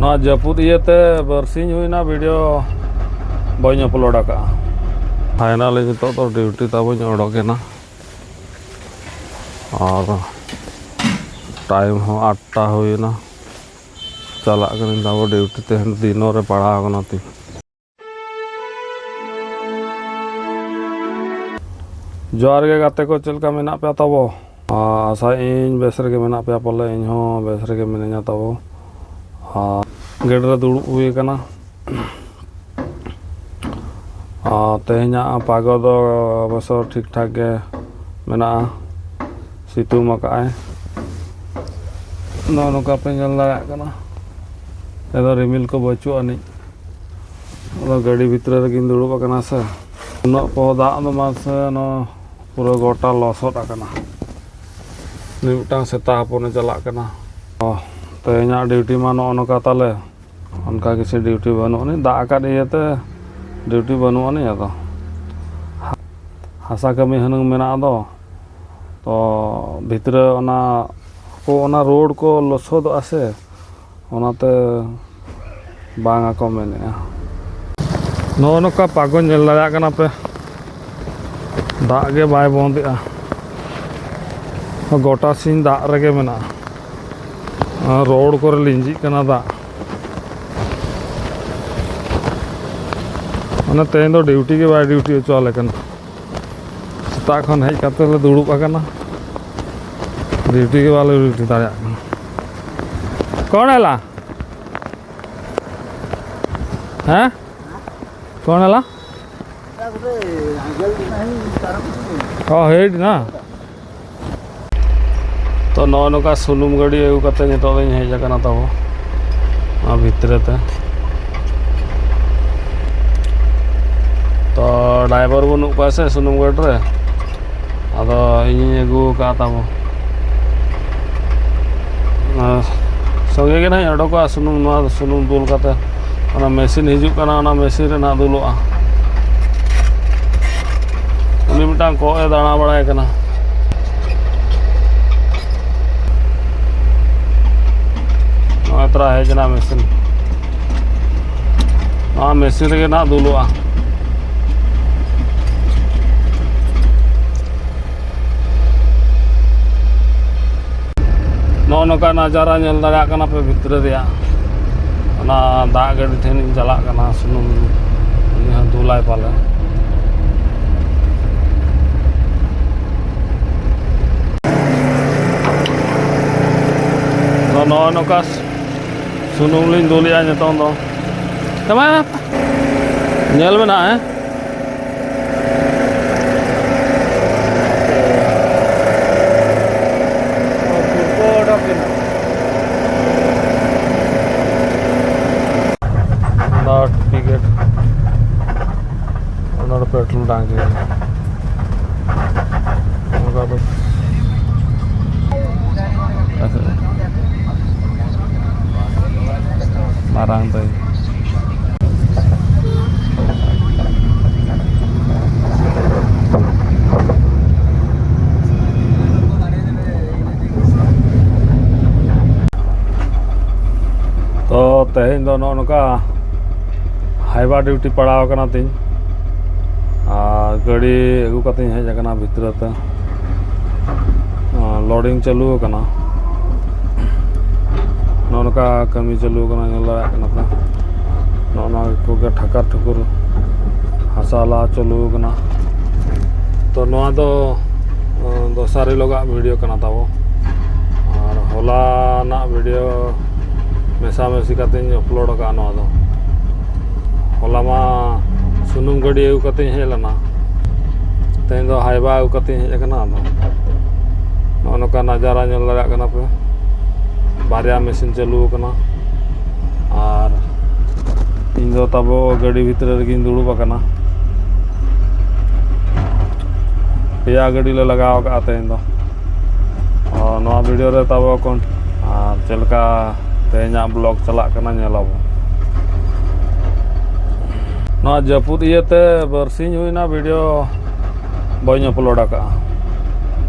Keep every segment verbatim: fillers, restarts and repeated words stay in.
ᱱᱚᱣᱟ ᱡᱟᱹᱯᱩᱫ ᱤᱭᱟᱹᱛᱮ ᱵᱟᱨᱥᱤᱧ ᱦᱩᱭᱱᱟ ᱵᱷᱤᱰᱤᱭᱳ ᱵᱟᱹᱧ ᱟᱯᱞᱳᱰ ᱟᱠᱟᱫᱼᱟ᱾ ᱯᱷᱟᱭᱱᱟᱞᱤ ᱱᱤᱛᱚᱜ ᱫᱚ ᱰᱤᱭᱩᱴᱤ ᱛᱟᱵᱚᱧ ᱚᱰᱚᱠ ᱮᱱᱟ᱾ ᱟᱨ ᱴᱟᱭᱤᱢ ᱦᱚᱸ ᱟᱴᱴᱟ ᱦᱩᱭᱱᱟ᱾ ᱪᱟᱞᱟᱜ ᱠᱟᱹᱱᱟᱹᱧ ᱛᱟᱵᱚ ᱰᱤᱭᱩᱴᱤ, ᱛᱮᱦᱮᱧ ᱫᱤᱱᱚ ᱨᱮ ᱯᱟᱲᱟᱣ ᱠᱟᱱᱟ ᱛᱤᱧ᱾ ᱡᱚᱦᱟᱨ ᱜᱮ ᱜᱟᱛᱮ ᱠᱚ, ᱪᱮᱫ ᱞᱮᱠᱟ ᱢᱮᱱᱟᱜ ᱯᱮᱭᱟ ᱛᱟᱵᱚ? ᱟᱥᱟᱭᱟᱹᱧ ᱵᱮᱥ ᱨᱮᱜᱮ ᱢᱮᱱᱟᱜ ᱯᱮᱭᱟ ᱯᱟᱞᱮ, ᱤᱧ ᱦᱚᱸ ᱵᱮᱥ ᱨᱮᱜᱮ ᱢᱤᱱᱟᱹᱧᱟ ᱛᱟᱵᱚ᱾ ᱟᱨ ᱜᱟᱹᱰᱤ ᱨᱮ ᱫᱩᱲᱩᱵ ᱦᱩᱭ ᱟᱠᱟᱱᱟ᱾ ᱟᱨ ᱛᱮᱦᱮᱧᱟᱜ ᱯᱟᱜᱚ ᱫᱚ ᱚᱵᱚᱥᱥᱚ ᱴᱷᱤᱠ ᱴᱷᱟᱠ ᱜᱮ ᱢᱮᱱᱟᱜᱼᱟ, ᱥᱤᱛᱩᱝ ᱟᱠᱟᱫᱼᱟᱭ᱾ ᱱᱚᱜᱼᱚ ᱱᱚᱝᱠᱟ ᱯᱮ ᱧᱮᱞ ᱫᱟᱲᱮᱭᱟᱜ ᱠᱟᱱᱟ, ᱛᱮᱫᱚ ᱨᱤᱢᱤᱞ ᱠᱚ ᱵᱟᱹᱪᱩᱜ ᱟᱹᱱᱤᱡ᱾ ᱟᱫᱚ ᱜᱟᱹᱰᱤ ᱵᱷᱤᱛᱨᱤ ᱨᱮᱜᱤᱧ ᱫᱩᱲᱩᱵ ᱟᱠᱟᱱᱟ ᱥᱮ, ᱩᱱᱟᱹᱜ ᱯᱚ ᱫᱟᱜ ᱫᱚ ᱢᱟᱥᱮ ᱱᱚᱣᱟ ᱯᱩᱨᱟᱹ ᱜᱚᱴᱟ ᱞᱚᱥᱚᱫ ᱟᱠᱟᱱᱟ᱾ ᱩᱱᱤ ᱢᱤᱫᱴᱟᱝ ᱥᱮᱛᱟ ᱦᱚᱯᱚᱱᱮ ᱪᱟᱞᱟᱜ ᱠᱟᱱᱟ᱾ ᱚ, ᱛᱮᱦᱮᱧᱟᱜ ᱰᱤᱭᱩᱴᱤ ᱢᱟ ᱱᱚᱜᱼᱚ ᱱᱚᱝᱠᱟ ᱛᱟᱞᱮ, ᱚᱱᱠᱟ ᱠᱤᱪᱷᱩ ᱰᱤᱭᱩᱴᱤ ᱵᱟᱹᱱᱩᱜ ᱟᱹᱱᱤᱡ, ᱫᱟᱜ ᱟᱠᱟᱫ ᱤᱭᱟᱹᱛᱮ ᱰᱤᱭᱩᱴᱤ ᱵᱟᱹᱱᱩᱜ ᱟᱹᱱᱤᱡ᱾ ᱟᱫᱚ ᱦᱟᱥᱟ ᱠᱟᱹᱢᱤ ᱦᱩᱱᱟᱹᱝ ᱢᱮᱱᱟᱜ ᱫᱚ, ᱛᱚ ᱵᱷᱤᱛᱨᱤ ᱚᱱᱟ ᱠᱚ, ᱚᱱᱟ ᱨᱳᱰ ᱠᱚ ᱞᱚᱥᱚᱫᱚᱜᱼᱟ ᱥᱮ, ᱚᱱᱟᱛᱮ ᱵᱟᱝ ᱟᱠᱚ ᱢᱮᱱᱮᱫᱼᱟ᱾ ᱱᱚᱜᱼᱚ ᱱᱚᱝᱠᱟ ᱯᱟᱜᱚ ᱧᱮᱞ ᱫᱟᱲᱮᱭᱟᱜ ᱠᱟᱱᱟ ᱯᱮ, ᱫᱟᱜ ᱜᱮ ᱵᱟᱭ ᱵᱚᱱᱫᱮᱜᱼᱟ, ᱜᱚᱴᱟ ᱥᱤᱧ ᱫᱟᱜ ᱨᱮᱜᱮ ᱢᱮᱱᱟᱜᱼᱟ᱾ ᱟᱨ ᱨᱳᱰ ᱠᱚᱨᱮ ᱞᱤᱸᱡᱤᱜ ᱠᱟᱱᱟ ᱫᱟᱜ᱾ ᱢᱟᱱᱮ ᱛᱮᱦᱮᱧ ᱫᱚ ᱰᱤᱭᱩᱴᱤ ᱜᱮ ᱵᱟᱭ ᱰᱤᱭᱩᱴᱤ ᱦᱚᱪᱚ ᱟᱞᱮ ᱠᱟᱱᱟ᱾ ᱥᱮᱛᱟᱜ ᱠᱷᱚᱱ ᱦᱮᱡ ᱠᱟᱛᱮ ᱞᱮ ᱫᱩᱲᱩᱵ ᱟᱠᱟᱱᱟ, ᱰᱤᱭᱩᱴᱤ ᱜᱮ ᱵᱟᱞᱮ ᱰᱤᱭᱩᱴᱤ ᱫᱟᱲᱮᱭᱟᱜ ᱠᱟᱱᱟ᱾ कौन है ला? हैं? कौन है ला? हाँ, हेड ना। ᱛᱚ ᱱᱚᱜᱼᱚ ᱱᱚᱝᱠᱟ ᱥᱩᱱᱩᱢ ᱜᱟᱹᱰᱤ ᱟᱹᱜᱩ ᱠᱟᱛᱮ ᱱᱤᱛᱚᱜ ᱫᱚᱧ ᱦᱮᱡ ᱟᱠᱟᱱᱟ ᱛᱟᱵᱚ ᱱᱚᱣᱟ ᱵᱷᱤᱛᱨᱤ ᱛᱮ᱾ ᱛᱚ ᱰᱨᱟᱭᱵᱷᱟᱨ ᱵᱟᱹᱱᱩᱜ ᱠᱚᱣᱟ ᱥᱮ ᱥᱩᱱᱩᱢ ᱜᱟᱹᱰᱤ ᱨᱮ, ᱟᱫᱚ ᱤᱧᱤᱧ ᱟᱹᱜᱩ ᱟᱠᱟᱫ ᱛᱟᱵᱚ᱾ ᱟᱨ ᱥᱚᱸᱜᱮ ᱜᱮ ᱱᱟᱦᱟᱜ ᱚᱰᱚᱠᱚᱜᱼᱟ ᱥᱩᱱᱩᱢ, ᱱᱚᱣᱟ ᱥᱩᱱᱩᱢ ᱫᱩᱞ ᱠᱟᱛᱮ ᱚᱱᱟ ᱢᱮᱥᱤᱱ ᱦᱤᱡᱩᱜ ᱠᱟᱱᱟ, ᱚᱱᱟ ᱢᱮᱥᱤᱱ ᱨᱮ ᱱᱟᱦᱟᱜ ᱫᱩᱞᱚᱜᱼᱟ᱾ ᱩᱱᱤ ᱢᱤᱫᱴᱟᱝ ᱠᱚᱸᱜ ᱮ ᱫᱟᱬᱟ ᱵᱟᱲᱟᱭ ᱠᱟᱱᱟ᱾ ᱱᱚᱜᱼᱚᱭ ᱛᱚᱨᱟ ᱦᱮᱡ ᱮᱱᱟ ᱢᱮᱥᱤᱱ᱾ ᱱᱚᱣᱟ ᱢᱮᱥᱤᱱ ᱨᱮᱜᱮ ᱱᱟᱦᱟᱜ ᱫᱩᱞᱩᱜᱼᱟ᱾ ᱱᱚᱜᱼᱚ ᱱᱚᱝᱠᱟ ᱱᱟᱡᱟᱨᱟ ᱧᱮᱞ ᱫᱟᱲᱮᱭᱟᱜ ᱠᱟᱱᱟ ᱯᱮ ᱵᱷᱤᱛᱨᱤ ᱨᱮᱭᱟᱜ᱾ ᱚᱱᱟ ᱫᱟᱜ ᱜᱟᱹᱰᱤ ᱴᱷᱮᱱ ᱤᱧ ᱪᱟᱞᱟᱜ ᱠᱟᱱᱟ, ᱥᱩᱱᱩᱢ ᱩᱱᱤ ᱦᱚᱸ ᱫᱩᱞᱟᱭ ᱯᱟᱞᱮ᱾ ᱛᱚ, ᱱᱚᱜᱼᱚ ᱱᱚᱝᱠᱟ ᱥᱩᱱᱩᱢ ᱞᱤᱧ ᱫᱩᱞᱮᱜᱼᱟ ᱱᱤᱛᱚᱝ ᱫᱚ᱾ ᱮᱢᱟ, ᱧᱮᱞ ᱢᱮ ᱱᱟᱦᱟᱜ, ᱦᱮᱸ? Note ticket. ᱚᱱᱟ ᱫᱚ ᱯᱮᱴᱨᱳᱞ ᱴᱟᱝᱠᱤ ᱠᱟᱱᱟ᱾ ᱚᱱᱠᱟ ᱫᱚ ᱢᱟᱨᱟᱝ ᱫᱟᱹᱭ᱾ ᱛᱚ, ᱛᱮᱦᱮᱧ ᱫᱚ ᱱᱚᱜᱼᱚ ᱱᱚᱝᱠᱟ ᱦᱟᱭᱵᱟ ᱰᱤᱭᱩᱴᱤ ᱯᱟᱲᱟᱣ ᱟᱠᱟᱱᱟ ᱛᱤᱧ, ᱟᱨ ᱜᱟᱹᱰᱤ ᱟᱹᱜᱩ ᱠᱟᱛᱮᱧ ᱦᱮᱡ ᱟᱠᱟᱱᱟ ᱵᱷᱤᱛᱨᱤ ᱛᱮ᱾ ᱞᱳᱰᱤᱝ ᱪᱟᱹᱞᱩ ᱟᱠᱟᱱᱟ᱾ ᱱᱚᱜᱼᱚ ᱱᱚᱝᱠᱟ ᱠᱟᱹᱢᱤ ᱪᱟᱹᱞᱩ ᱟᱠᱟᱱᱟ, ᱧᱮᱞ ᱫᱟᱲᱮᱭᱟᱜ ᱠᱟᱱᱟ ᱯᱮ᱾ ᱱᱚᱜᱼᱚ ᱱᱚᱣᱟ ᱠᱚᱜᱮ ᱴᱷᱟᱠᱟᱨ ᱴᱷᱩᱠᱩᱨ ᱦᱟᱥᱟ ᱞᱟ ᱪᱟᱹᱞᱩ ᱟᱠᱟᱱᱟ᱾ ᱛᱚ, ᱱᱚᱣᱟ ᱫᱚ, ᱚ, ᱫᱚᱥᱟᱨ ᱦᱤᱞᱳᱜᱟᱜ ᱵᱷᱤᱰᱤᱭᱳ ᱠᱟᱱᱟ ᱛᱟᱵᱚ᱾ ᱟᱨ ᱦᱚᱞᱟᱱᱟᱜ ᱵᱷᱤᱰᱤᱭᱳ ᱢᱮᱥᱟᱢᱮᱥᱤ ᱠᱟᱛᱮᱧ ᱟᱯᱞᱳᱰ ᱟᱠᱟᱫᱼᱟ ᱱᱚᱣᱟ ᱫᱚ᱾ ᱦᱚᱞᱟ ᱢᱟ ᱥᱩᱱᱩᱢ ᱜᱟᱹᱰᱤ ᱟᱹᱜᱩ ᱠᱟᱛᱮᱧ ᱦᱮᱡ ᱞᱮᱱᱟ, ᱛᱮᱦᱮᱧ ᱫᱚ ᱦᱟᱭᱵᱟ ᱟᱹᱜᱩ ᱠᱟᱛᱮᱧ ᱦᱮᱡ ᱟᱠᱟᱱᱟ᱾ ᱟᱫᱚ ᱱᱚᱜᱼᱚ ᱱᱚᱝᱠᱟ ᱱᱟᱡᱟᱨᱟ ᱧᱮᱞ ᱫᱟᱲᱮᱭᱟᱜ ᱠᱟᱱᱟ ᱯᱮ, ᱵᱟᱨᱭᱟ ᱢᱮᱥᱤᱱ ᱪᱟᱹᱞᱩ ᱟᱠᱟᱱᱟ᱾ ᱟᱨ ᱤᱧ ᱫᱚ ᱛᱟᱵᱚ ᱜᱟᱹᱰᱤ ᱵᱷᱤᱛᱨᱤ ᱨᱮᱜᱮᱧ ᱫᱩᱲᱩᱵ ᱟᱠᱟᱱᱟ᱾ ᱯᱮᱭᱟ ᱜᱟᱹᱰᱤ ᱞᱮ ᱞᱟᱜᱟᱣ ᱟᱠᱟᱫᱼᱟ ᱛᱮᱦᱮᱧ ᱫᱚ᱾ ᱚ, ᱱᱚᱣᱟ ᱵᱷᱤᱰᱤᱭᱳ ᱨᱮ ᱛᱟᱵᱚ ᱠᱚᱱ-, ᱟᱨ ᱪᱮᱫ ᱞᱮᱠᱟ ᱛᱮᱦᱮᱧᱟᱜ ᱵᱞᱚᱜ ᱪᱟᱞᱟᱜ ᱠᱟᱱᱟ, ᱧᱮᱞ ᱟᱵᱚ᱾ ᱱᱚᱣᱟ ᱡᱟᱹᱯᱩᱫ ᱤᱭᱟᱹᱛᱮ ᱵᱟᱨᱥᱤᱧ ᱦᱩᱭᱱᱟ ᱵᱷᱤᱰᱤᱭᱳ ᱵᱟᱹᱧ ᱟᱯᱞᱳᱰ ᱟᱠᱟᱫᱼᱟ᱾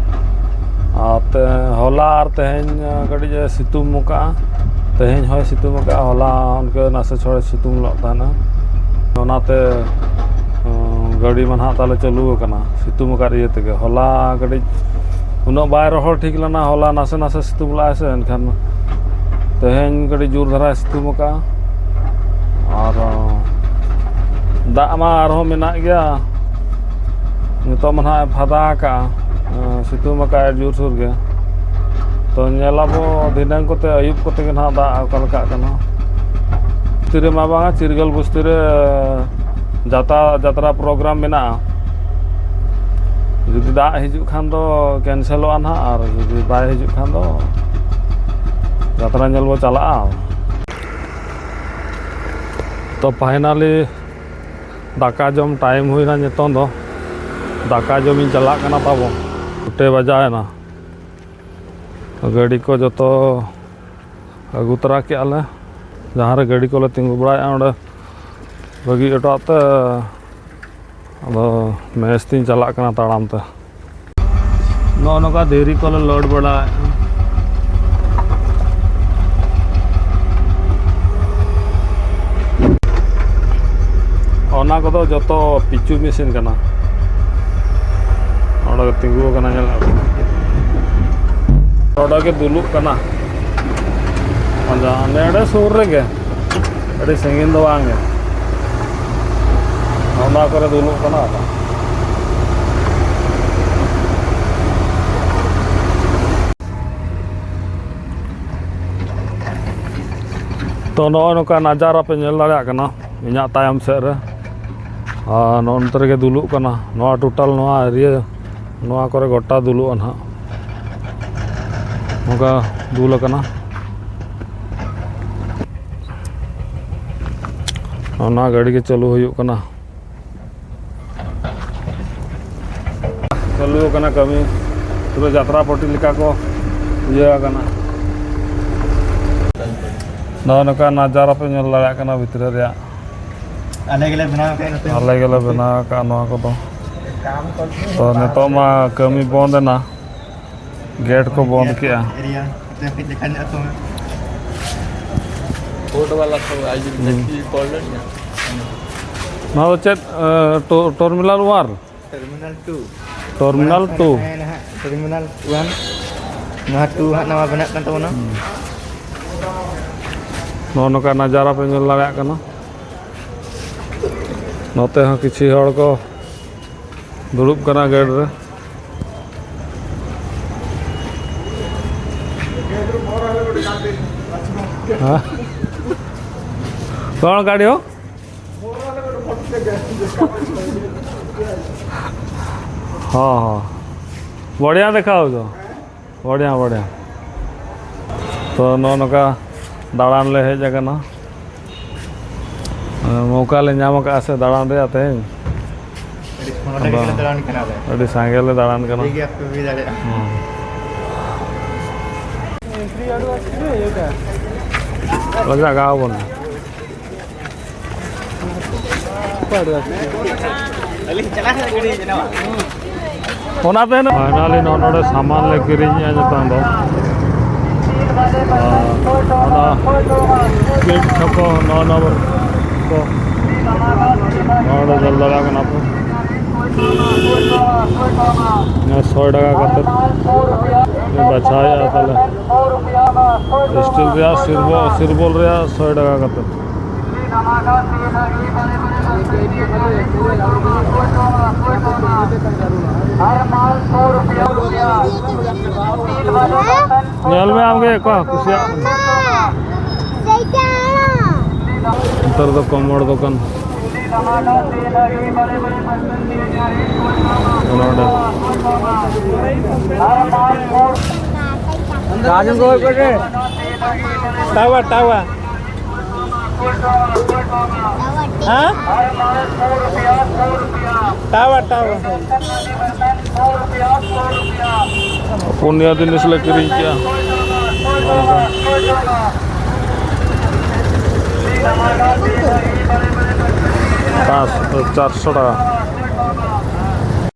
ᱟᱨ ᱛᱮ-, ᱦᱚᱞᱟ ᱟᱨ ᱛᱮᱦᱮᱧ ᱠᱟᱹᱴᱤᱡ ᱮ ᱥᱤᱛᱩᱝ ᱟᱠᱟᱫᱼᱟ᱾ ᱛᱮᱦᱮᱧ ᱦᱚᱸᱭ ᱥᱤᱛᱩᱝ ᱟᱠᱟᱫᱼᱟ, ᱦᱚᱞᱟ ᱚᱱᱠᱟ ᱱᱟᱥᱮ ᱪᱷᱚᱲᱮ ᱥᱤᱛᱩᱝ ᱞᱮᱫ ᱛᱟᱦᱮᱱᱟ, ᱚᱱᱟᱛᱮ ᱩᱸ, ᱜᱟᱹᱰᱤ ᱢᱟ ᱱᱟᱦᱟᱜ ᱛᱟᱞᱮ ᱪᱟᱹᱞᱩ ᱟᱠᱟᱱᱟ ᱥᱤᱛᱩᱝ ᱟᱠᱟᱫ ᱤᱭᱟᱹ ᱛᱮᱜᱮ᱾ ᱦᱚᱞᱟ ᱠᱟᱹᱴᱤᱡ ᱩᱱᱟᱹᱜ ᱵᱟᱭ ᱨᱚᱦᱚᱲ ᱴᱷᱤᱠ ᱞᱮᱱᱟ, ᱦᱚᱞᱟ ᱱᱟᱥᱮ ᱱᱟᱥᱮ ᱥᱤᱛᱩᱝ ᱞᱮᱫᱼᱟᱭ ᱥᱮ, ᱮᱱᱠᱷᱟᱱ ᱛᱮᱦᱮᱧ ᱠᱟᱹᱴᱤᱡ ᱡᱳᱨ ᱫᱷᱟᱨᱟᱭ ᱥᱤᱛᱩᱝ ᱟᱠᱟᱫᱼᱟ᱾ ᱟᱨ ᱩᱸ, ᱫᱟᱜ ᱢᱟ ᱟᱨᱦᱚᱸ ᱢᱮᱱᱟᱜ ᱜᱮᱭᱟ, ᱱᱤᱛᱚᱜ ᱢᱟ ᱱᱟᱦᱟᱜ ᱮ ᱯᱷᱟᱫᱟ ᱟᱠᱟᱫᱼᱟ, ᱮᱸ, ᱥᱤᱛᱩᱝ ᱟᱠᱟᱫᱼᱟᱭ ᱡᱳᱨᱥᱳᱨ ᱜᱮ᱾ ᱛᱚ ᱧᱮᱞᱟᱵᱚ ᱫᱷᱤᱱᱟᱹᱝ ᱠᱚᱛᱮ ᱟᱹᱭᱩᱵ ᱠᱚᱛᱮ ᱜᱮ ᱱᱟᱦᱟᱜ ᱫᱟᱜ ᱚᱠᱟ ᱞᱮᱠᱟᱜ ᱠᱟᱱᱟ᱾ ᱵᱚᱥᱛᱤ ᱨᱮᱢᱟ ᱵᱟᱝᱟ, ᱪᱤᱨᱜᱟᱹᱞ ᱵᱚᱥᱛᱤ ᱨᱮ ᱡᱟᱛᱟ, ᱡᱟᱛᱨᱟ ᱯᱨᱳᱜᱨᱟᱢ ᱢᱮᱱᱟᱜᱼᱟ᱾ ᱡᱩᱫᱤ ᱫᱟᱜ ᱦᱤᱡᱩᱜ ᱠᱷᱟᱱ ᱫᱚ ᱠᱮᱱᱥᱮᱞᱚᱜᱼᱟ ᱱᱟᱦᱟᱜ, ᱟᱨ ᱡᱩᱫᱤ ᱵᱟᱭ ᱦᱤᱡᱩᱜ ᱠᱷᱟᱱ ᱫᱚ ᱡᱟᱛᱨᱟ ᱧᱮᱞ ᱵᱚ ᱪᱟᱞᱟᱜᱼᱟ᱾ ᱛᱚ ᱯᱷᱟᱭᱱᱟᱞᱤ ᱫᱟᱠᱟ ᱡᱚᱢ ᱴᱟᱭᱤᱢ ᱦᱩᱭᱱᱟ ᱱᱤᱛᱚᱝ ᱫᱚ᱾ ᱫᱟᱠᱟ ᱡᱚᱢᱤᱧ ᱪᱟᱞᱟᱜ ᱠᱟᱱᱟ ᱛᱟᱵᱚ᱾ ᱩᱴᱮ ᱵᱟᱡᱟᱣᱮᱱᱟ᱾ ᱜᱟᱹᱰᱤ ᱠᱚ ᱡᱚᱛᱚ ᱟᱹᱜᱩ ᱛᱚᱨᱟ ᱠᱮᱜᱼᱟ ᱞᱮ᱾ ᱡᱟᱦᱟᱸ ᱨᱮ ᱜᱟᱹᱰᱤ ᱠᱚᱞᱮ ᱛᱤᱸᱜᱩ ᱵᱟᱲᱟᱭᱮᱜᱼᱟ, ᱚᱸᱰᱮ ᱵᱟᱹᱜᱤ ᱦᱚᱴᱚᱣᱟᱜ ᱛᱮ ᱟᱫᱚ ᱢᱮᱥ ᱛᱤᱧ ᱪᱟᱞᱟᱜ ᱠᱟᱱᱟ ᱛᱟᱲᱟᱢ ᱛᱮ᱾ ᱱᱚᱜᱼᱚ ᱱᱚᱝᱠᱟ ᱫᱷᱤᱨᱤ ᱠᱚᱞᱮ ᱞᱳᱰ ᱵᱟᱲᱟᱭᱮᱜᱼᱟ᱾ ᱚᱱᱟ ᱠᱚᱫᱚ ᱡᱚᱛᱚ ᱯᱤᱪᱩ ᱢᱮᱥᱤᱱ ᱠᱟᱱᱟ᱾ ᱚᱸᱰᱮ ᱜᱮ ᱛᱤᱸᱜᱩ ᱟᱠᱟᱱᱟ, ᱧᱮᱞ ᱟᱠᱚ᱾ ᱚᱸᱰᱮ ᱜᱮ ᱫᱩᱞᱩᱜ ᱠᱟᱱᱟ᱾ ᱟᱫᱚ ᱱᱮᱰᱮ ᱥᱩᱨ ᱨᱮᱜᱮ, ᱟᱹᱰᱤ ᱥᱟᱺᱜᱤᱧ ᱫᱚ ᱵᱟᱝ ᱜᱮ᱾ ᱚᱱᱟ ᱠᱚᱨᱮ ᱫᱩᱞᱩᱜ ᱠᱟᱱᱟ᱾ ᱛᱚ ᱱᱚᱜᱼᱚᱭ ᱱᱚᱝᱠᱟ ᱱᱟᱡᱟᱨᱟ ᱯᱮ ᱧᱮᱞ ᱫᱟᱲᱮᱭᱟᱜ ᱠᱟᱱᱟ ᱤᱧᱟᱹᱜ ᱛᱟᱭᱚᱢ ᱥᱮᱫ ᱨᱮ᱾ ᱟᱨ ᱱᱚᱜᱼᱚ ᱱᱚᱛᱮ ᱨᱮᱜᱮ ᱫᱩᱞᱩᱜ ᱠᱟᱱᱟ᱾ ᱱᱚᱣᱟ ᱴᱳᱴᱟᱞ ᱱᱚᱣᱟ ᱮᱨᱤᱭᱟ, ᱱᱚᱣᱟ ᱠᱚᱨᱮ ᱜᱚᱴᱟ ᱫᱩᱞᱩᱜᱼᱟ ᱱᱟᱦᱟᱜ᱾ ᱱᱚᱝᱠᱟ ᱫᱩᱞ ᱟᱠᱟᱱᱟ᱾ ᱚᱱᱟ ᱜᱟᱹᱰᱤ ᱜᱮ ᱪᱟᱹᱞᱩ ᱦᱩᱭᱩᱜ ᱠᱟᱱᱟ᱾ ᱪᱟᱹᱞᱩ ᱟᱠᱟᱱᱟ ᱠᱟᱹᱢᱤ, ᱯᱩᱨᱟᱹ ᱡᱟᱛᱨᱟ ᱯᱟᱹᱴᱤ ᱞᱮᱠᱟ ᱠᱚ ᱤᱭᱟᱹ ᱟᱠᱟᱱᱟ᱾ ᱱᱚᱜᱼᱚ ᱱᱚᱝᱠᱟ ᱱᱟᱡᱟᱨᱟ ᱯᱮ ᱧᱮᱞ ᱫᱟᱲᱮᱭᱟᱜ ᱠᱟᱱᱟ ᱵᱷᱤᱛᱨᱤ ᱨᱮᱭᱟᱜ᱾ ᱟᱞᱮ ᱜᱮᱞᱮ ᱵᱮᱱᱟᱣ ᱟᱠᱟᱫ ᱱᱚᱛᱮ᱾ ᱟᱞᱮ ᱜᱮᱞᱮ ᱵᱮᱱᱟᱣ ᱟᱠᱟᱫ ᱱᱚᱣᱟ ᱠᱚᱫᱚ᱾ ᱠᱟᱢ ᱠᱚ ᱛᱚ ᱱᱤᱛᱚᱜ ᱢᱟ ᱠᱟᱹᱢᱤ ᱵᱚᱱᱫ ᱮᱱᱟ, ᱜᱮᱴ ᱠᱚ ᱵᱚᱱᱫ ᱠᱮᱜᱼᱟ᱾ ᱮᱨᱤᱭᱟ ᱛᱮ ᱠᱟᱹᱡ ᱫᱮᱠᱷᱟ ᱧᱚᱜ ᱟᱠᱚ ᱢᱮ᱾ ᱵᱳᱨᱰ ᱵᱟᱞᱟ ᱠᱚ ᱟᱭ ᱡᱩᱫᱤ ᱦᱩᱸ᱾ ᱵᱮᱥᱤ ᱠᱚᱞ ᱞᱮᱱ ᱜᱮᱭᱟ᱾ ᱱᱚᱣᱟ ᱫᱚ ᱪᱮᱫ, ᱮ, ᱴᱚ-, terminal one? Terminal two. Terminal ᱢᱟᱲᱟᱝ ᱴᱩ᱾ ᱛᱟᱦᱮᱸ ᱱᱟᱦᱟᱜ ᱴᱟᱨᱢᱤᱱᱟᱞ ᱚᱣᱟᱱ᱾ ᱱᱚᱣᱟ ᱴᱩ ᱦᱟᱸᱜ ᱱᱟᱣᱟ ᱵᱮᱱᱟᱜ ᱠᱟᱱ ᱛᱟᱵᱚᱱᱟ᱾ ᱦᱩᱸ᱾ ᱱᱚᱜᱼᱚ ᱱᱚᱝᱠᱟ ᱱᱟᱡᱟᱨᱟ ᱯᱮ ᱧᱮᱞ ᱫᱟᱲᱮᱭᱟᱜ ᱠᱟᱱᱟ᱾ ᱱᱚᱛᱮ ᱦᱚᱸ ᱠᱤᱪᱷᱩ ᱦᱚᱲ ᱠᱚ ᱫᱩᱲᱩᱵ ᱠᱟᱱᱟ ᱜᱮᱴ ᱨᱮ᱾ ᱦᱮᱸ? कौन गाड़ी हो? हाँ, हाँ। बढ़िया देखा हो तो। बढ़िया, बढ़िया। ᱛᱚ, ᱱᱚᱜᱼᱚ ᱱᱚᱝᱠᱟ ᱫᱟᱬᱟᱱ ᱞᱮ ᱦᱮᱡ ᱟᱠᱟᱱᱟ᱾ ᱢᱚᱣᱠᱟ ᱞᱮ ᱧᱟᱢ ᱟᱠᱟᱫᱼᱟ ᱥᱮ ᱫᱟᱬᱟᱱ ᱨᱮᱭᱟᱜ ᱛᱮᱦᱮᱧ᱾ ᱟᱹᱰᱤ ᱥᱚᱸᱜᱮ ᱟᱫᱚ ᱜᱮᱞᱮ ᱫᱟᱬᱟᱱ ᱠᱟᱱᱟ ᱟᱞᱮ᱾ ᱟᱹᱰᱤ ᱥᱟᱸᱜᱮ ᱞᱮ ᱫᱟᱬᱟᱱ ᱠᱟᱱᱟ᱾ ᱴᱷᱤᱠ ᱜᱮᱭᱟ, ᱟᱯᱮ ᱯᱮ ᱦᱩᱭ ᱫᱟᱲᱮᱭᱟᱜᱼᱟ᱾ ᱦᱩᱸ᱾ ᱞᱟᱜᱟ ᱟᱵᱚᱱ᱾ ᱚᱱᱟᱛᱮ ᱯᱷᱟᱭᱱᱟᱞᱤ ᱱᱚᱜᱼᱚ ᱱᱚᱰᱮ ᱥᱟᱢᱟᱱ ᱞᱮ ᱠᱤᱨᱤᱧᱮᱜᱼᱟ ᱱᱤᱛᱚᱝ ᱫᱚ᱾ ᱟᱨ ᱚᱱᱟ ᱯᱤᱴ ᱪᱷᱚᱠᱚ ᱱᱚᱜᱼᱚ ᱱᱚᱣᱟ ᱠᱚ ᱱᱚᱰᱮ ᱧᱮᱞ ᱫᱟᱲᱮᱭᱟᱜ ᱠᱟᱱᱟ ᱯᱮ᱾ ᱱᱚᱣᱟ ᱥᱚᱭ ᱴᱟᱠᱟ ᱠᱟᱛᱮ ᱵᱟᱪᱷᱟᱣᱮᱜᱼᱟ ᱛᱟᱦᱞᱮ᱾ ᱥᱴᱤᱞ ᱨᱮᱭᱟᱜ ᱥᱤᱨᱵᱚ-, ᱥᱤᱨᱵᱚᱞ ᱨᱮᱭᱟᱜ ᱥᱚᱭ ᱴᱟᱠᱟ ᱠᱟᱛᱮ᱾ ᱧᱮᱞ ᱢᱮ ᱟᱢᱜᱮ ᱚᱠᱟ ᱠᱩᱥᱤᱭᱟᱜ ᱠᱟᱱᱟ᱾ ᱱᱮᱛᱟᱨ ᱫᱚ ᱠᱚᱢᱚᱲ ᱫᱚᱠᱟᱱ᱾ ᱱᱚᱰᱮ᱾ ᱴᱟᱣᱟ, ᱴᱟᱣᱟ᱾ ᱦᱮᱸ? ᱴᱟᱣᱟ, ᱴᱟᱣᱟ᱾ ᱯᱩᱱᱭᱟ ᱡᱤᱱᱤᱥ ᱞᱮ ᱠᱤᱨᱤᱧ ᱠᱮᱜᱼᱟ᱾ ᱯᱟᱸᱪ, ᱪᱟᱨᱥᱚ ᱴᱟᱠᱟ᱾